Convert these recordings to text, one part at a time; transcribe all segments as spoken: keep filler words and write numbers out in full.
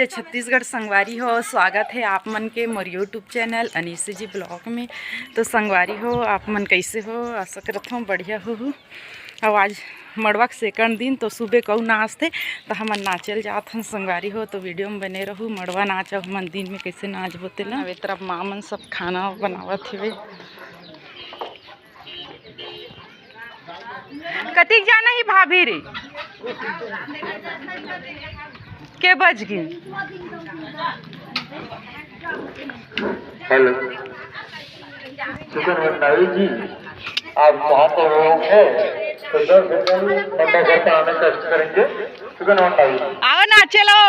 जय छत्तीसगढ़ संगवारी हो, स्वागत हे आप मन के मोर YouTube चैनल अनीस जी ब्लॉग में। तो संगवारी हो, आप मन कैसे हो? आशा करत हूँ बढ़िया हो। अब आज मड़वा के सेकंड दिन, तो सुबह कऊ नाचथे, तो हमन नाचे ल जात हन संगवारी हो। तो वीडियो में बने रहू, मड़वा नाच अब हमन दिन में कैसे नाचबो तेला। ए तरफ माँ मन सब खाना बनावत हेवे। कतिक जाना ही भाभी रे? के बज गए? हेलो, सुगन भंडारी जी, आप चाहते हो उठे तो दस रुपये में मंडा घर पर आने का कष्ट करेंगे। सुगन भंडारी जी। आओ ना, चलो।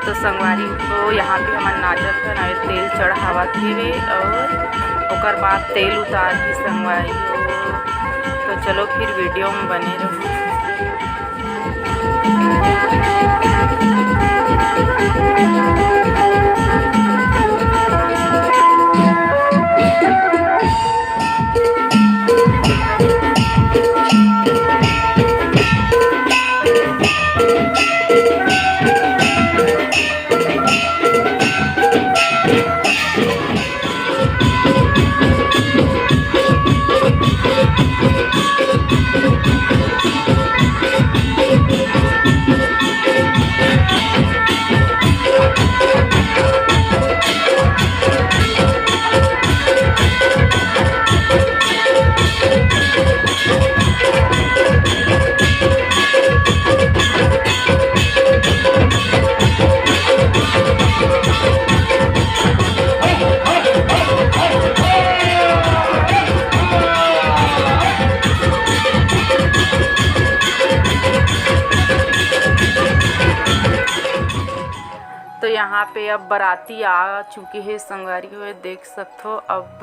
तो संगवारी हो, यहाँ पे हमन नाचत हन, अउ तेल चढ़ावत हेवे अउ ओकर बाद तेल उतार के संगवारी हो। तो चलो फिर वीडियो में बने रहो। तो यहाँ पे अब बराती आ चुके हे संगवारी हो, देख सकथो। अब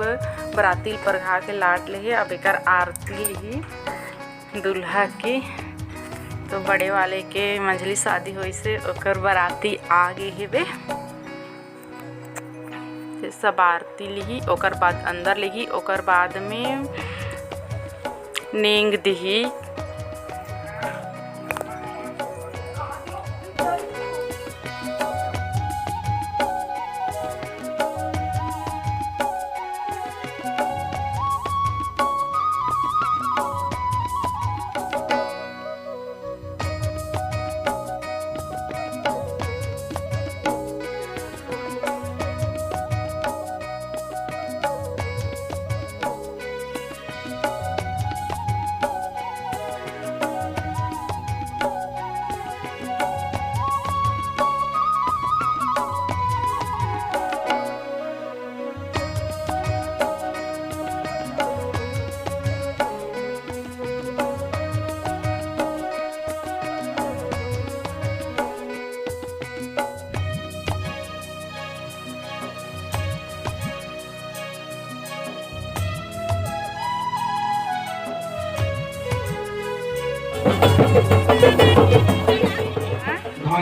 बराती ल परघा के लाट ले हे, अब एकर आरती लिही दूल्हा के। तो बड़े वाले के मंझली शादी होइसे, ओकर बराती आ गे हेबे। ते सब आरती लिही, ओकर बाद अंदर लिही, ओकर बाद में नेंग दिही।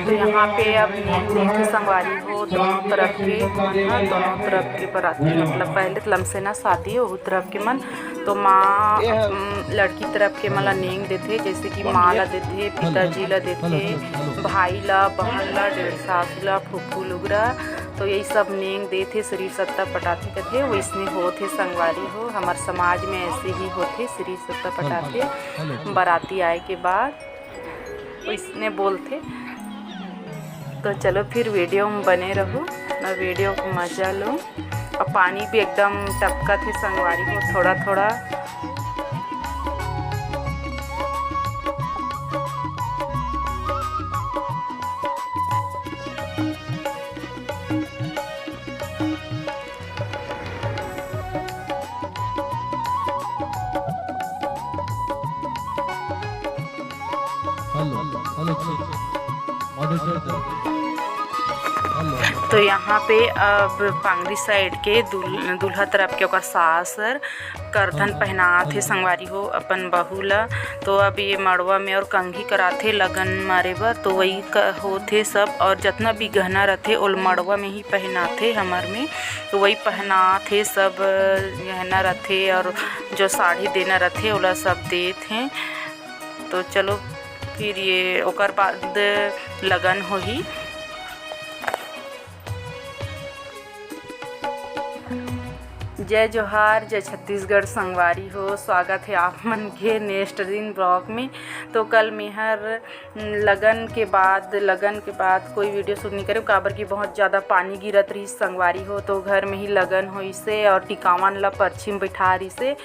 तो यहाँ पे अब नेंग देथे संगवारी हो, दोनों तरफ के, हाँ, दोनों तरफ के बराती, मतलब पहले तो लमसेना शादी, ओहू तरफ के मन, तो माँ, उम, लड़की तरफ के मन ला नेंग देथे, जैसे कि माँ ला देथे, पिताजी ला देथे, भाई ला, बहन ला, डेढ़ सासू ला, फुफू लुगरा, तो यही सब नेंग देथे, शरीर सत्ता पटाथे कथे। वैसने होथे संगवारी हो, हमर समाज में ऐसे ही होथे, शरीर सत्ता पटाथे बराती आए के बाद। वैसने बोलथे। तो चलो फिर वीडियो में बने रहू, ना वीडियो को मजा लो। और पानी भी एकदम टपकत हे संगवारी हो, थोड़ा थोड़ा। Hello, hello, hello. तो यहाँ पे अब पांगरी साइड के दूल-, दूल्हा तरफ के ओकर सास हर करधन पहनात हे संगवारी हो अपन बहू ला। तो अब ये मड़वा में और कंघी कराथे लगन मारे बर, तो वही क-, होथे सब। और जतना भी गहना रथे ओल मड़वा में ही पहनाथे हमर में, तो वही पहनाथे सब। गहना रथे और जो साड़ी देना रथे ओला सब देत हे। तो चलो फिर ये ओकर बाद लगन होही। जय जोहार, जय छत्तीसगढ़ संगवारी हो, स्वागत है आप मन के नेक्स्ट दिन ब्लॉग में। तो कल मेहर लगन के बाद, लगन के बाद कोई वीडियो शूट नहीं करे, काबर कि बहुत ज़्यादा पानी गिरत रही संगवारी हो, तो घर में ही लगन होइसे और टिकावन ला परछी में बैठा रहिसे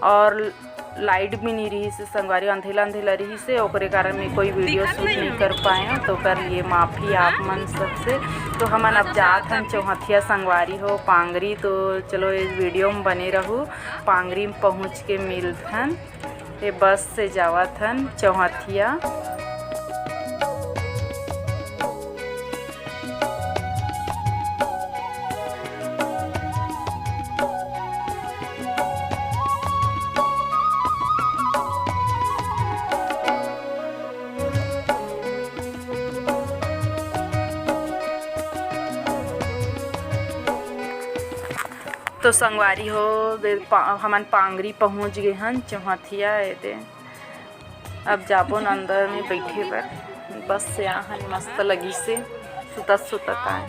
और लाइट भी नहीं रहिसे संगवारी, अंधेला अंधेला रहिसे, ओकरे कारण मैं कोई वीडियो शूट नहीं कर पाए। तो कर लिए माफ़ी आप मन सबसे। तो हमन अब जात हन चौहथिया संगवारी हो पांगरी। तो चलो इस वीडियो में बने रहू, पांगरी में पहुँच के मिलथन। ये बस से जावत हन चौहथिया। तो संगवारी हो, बे-, पा-, हमन पांगरी पहुंच गे हन, चौहथिया ए दे। अब जाबो न अंदर में बैठे बर। बस से आहन, मस्त लगिसे, सुतत सुतत आए।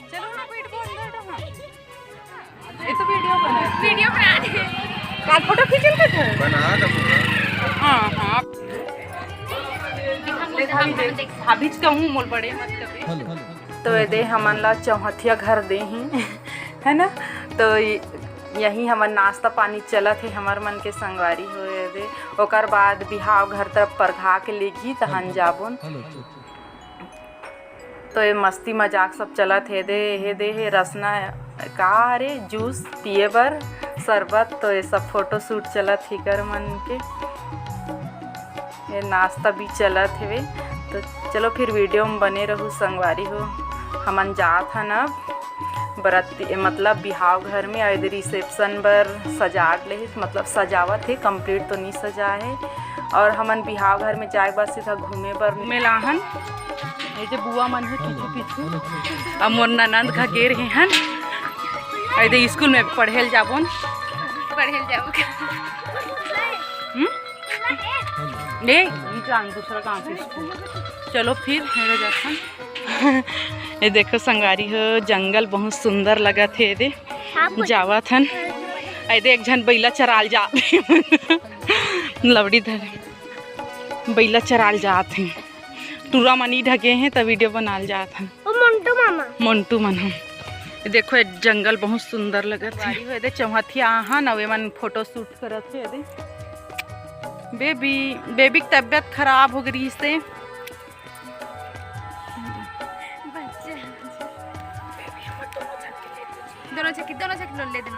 चलो ना, बैठबो अंदर डहा। ये तो वीडियो बना, वीडियो बना दे। काल फोटो खींचल के थे? बना दे। हाँ, हाँ। भाभी जी कहूँ मोल बड़े मत कभी। तो ये दे हमन ला चौहथिया घर दे ही, है ना? तो ये यही हमर नाश्ता पानी चलत हे, हमर मन के संगवारी हो ए दे। ओकर बाद बिहाव घर तरफ परघा के लेगही, तहन जाबोन। तो ये मस्ती मजाक सब चलत हे दे, हे दे हे रसना का रे जूस पिए बर, शरबत। तो ये सब फोटो शूट चलत हे कर मन के। ये नाश्ता भी चलत हेवे। तो चलो फिर वीडियो में बने रहू संगवारी हो। हमन जात हन अब बराती, मतलब बिहाव घर में, अउ एदे रिसेप्शन बर सजावट ले, मतलब सजावत हे, कंप्लीट तो नहीं सजा हे। और हमन बिहाव घर में जाए बर सीधा घूमे बर मेलाहन। ये जे बुआ मन हे पीछू पीछू, अब मोर ननंद घर गे रहे हन, अउ एदे स्कूल में पढ़े ल जाबोन। पढ़े ल जाबो। हम्म? ए, ई जान दूसरा गांव के स्कूल। चलो फिर, हेरे जाथन। ये देखो संगवारी हो, जंगल बहुत सुंदर लगत हे। एदे जावत हन। एदे एक झन बैला चराल जात हे। लवड़ी धर। बैला चराल जात हे। टूरा मनी ढके हे, त वीडियो बनाल जात हन। ओ मोंटू मामा। मोंटू मन हम। ये देखो, ये जंगल बहुत सुंदर लगत हे। संगवारी हो, एदे चौहथिया आहन, अउ एमन फोटो शूट करत हे। एदे बेबी, बेबी के तबियत खराब हो गई से। दोनों चकी, दोनों चकी ले दे।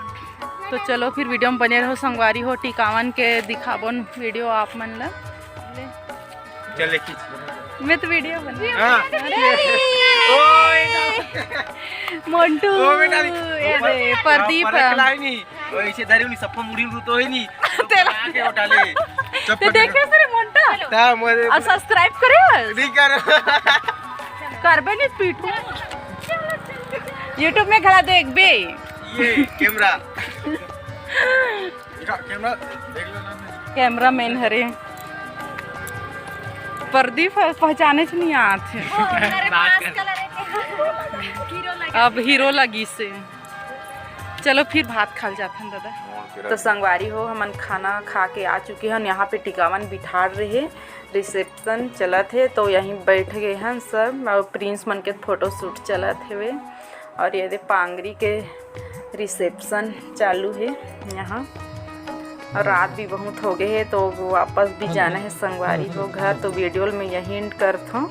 तो चलो फिर वीडियो में बने रहो संगवारी हो, टिकावन के दिखाबोन वीडियो आप मन ला। चल, एक खींच। मैं तो वीडियो बना। हाँ। अरे। ओए ना। मोंटू। ओ बेटा, अरे, प्रदीप। पलक लाई नहीं। ओए, इसे धरी नहीं, सप्पा मुड़ी उड़ तो ही नहीं। तेरा। आके उठा ले। चप्पल ते देखे फिर मोंटा। ता मोरे और subscribe करे हस? नहीं कर। करबे नहीं पीटू। YouTube में घला देखबे। ये कैमरा। कैमरा देख लो ना। कैमरामैन हरे। प्रदीप ह, पहचाने च नहीं आत हे। अब हीरो लगी से। चलो फिर भात खाल जाथन दादा। तो संगवारी हो, हमन खाना खा के आ चुके हन। यहाँ पे टिकावन बिठार रहे, reception चलत हे, तो यहीं बैठ गए हन सब। और प्रिंस मन के फोटो शूट चलत हेवे। और ये दे पांगरी के reception चालू हे यहाँ। और रात भी बहुत हो गए हे, तो वापस भी जाना हे संगवारी हो घर। तो वीडियो में यहीं end करथों।